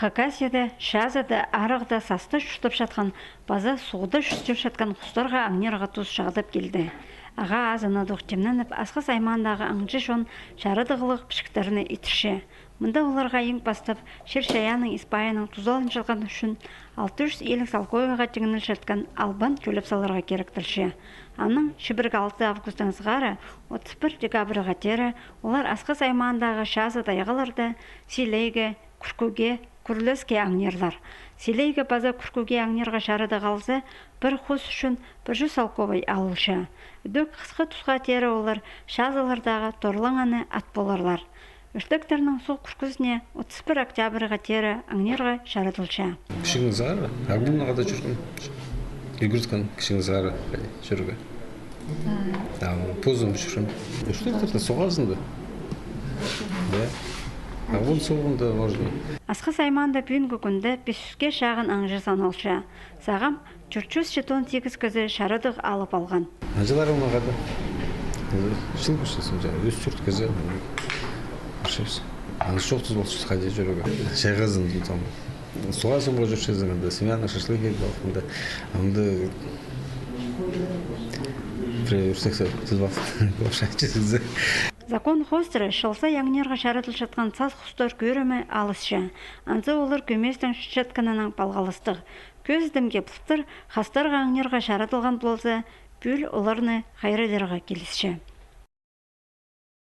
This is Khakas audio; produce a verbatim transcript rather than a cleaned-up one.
Хакасияда чазыда, арығда, саста чуртапчатхан паза суғда чуртапчатхан хустарға аңнирға тус чағдап килді. Ағаа азынадох тимненіп, Асхыс аймаандағы аңҷы чон чарадығлығ пічіктерні итірче. Мында оларға иң пастап чир-чайаанның испайының тузаланчатханы ӱчӱн алты чӱс илиг салковайға тиңнелчеткен албан тӧлеп саларға киректелче. Анаң чибіргі алты августтаң сығара отыс пір декабрьға теере олар Асхыс аймаандағы чазы тайғаларда силейге, кӱркӱге, кӱрлеске аңнарлар. Силейге паза кӱркӱге аңнирға чарадығ алза, пір хус ӱчӱн пір чӱс салковай алылча. Ідӧк хысха тусха теере олар чазылардағы торлаңаны ат поларлар. Ӧртектернің суғ кӱркӱзіне отыс пір октябрьға теере аңнирға чарадылча. Кічігдең сығара Ағбанға даа чӧргем. Ӱгреткен кічігдең сығара чӧрерге. Там позым чӧргем. Ӧртектерні суғ азында. Да. Ағбан суғында можно. Асхыс аймаанда пӱӱнгі кӱнде пис чӱске чағын аңҷы саналча. Сағам тӧрт чӱс читон сигіс кізі чарадығ алып алған. Аңҷыларым мағаа даа. Чыл кӧрчезің, ӱс-тӧрт кізі. Кӧрчебіс. Аңҷы чоохтазып алчабыс хайди чӧрерге. Чайғазын там. Суғ азынға чӧрчезің, анда семьяның шашлык идіп алғанда. Анда пірее ӧртекті тізіп алып, общаться. Закон хоостыра чыл сай аңнирға чарадылчатхан сас хустар кӧрімі алысча. Анзы олар кӧместең чӧрчеткенінең палғалыстығ. Кӧзідімге, пылтыр хастарға аңнирға чарадылған полза, пӱӱл оларны хайраллирға килісче.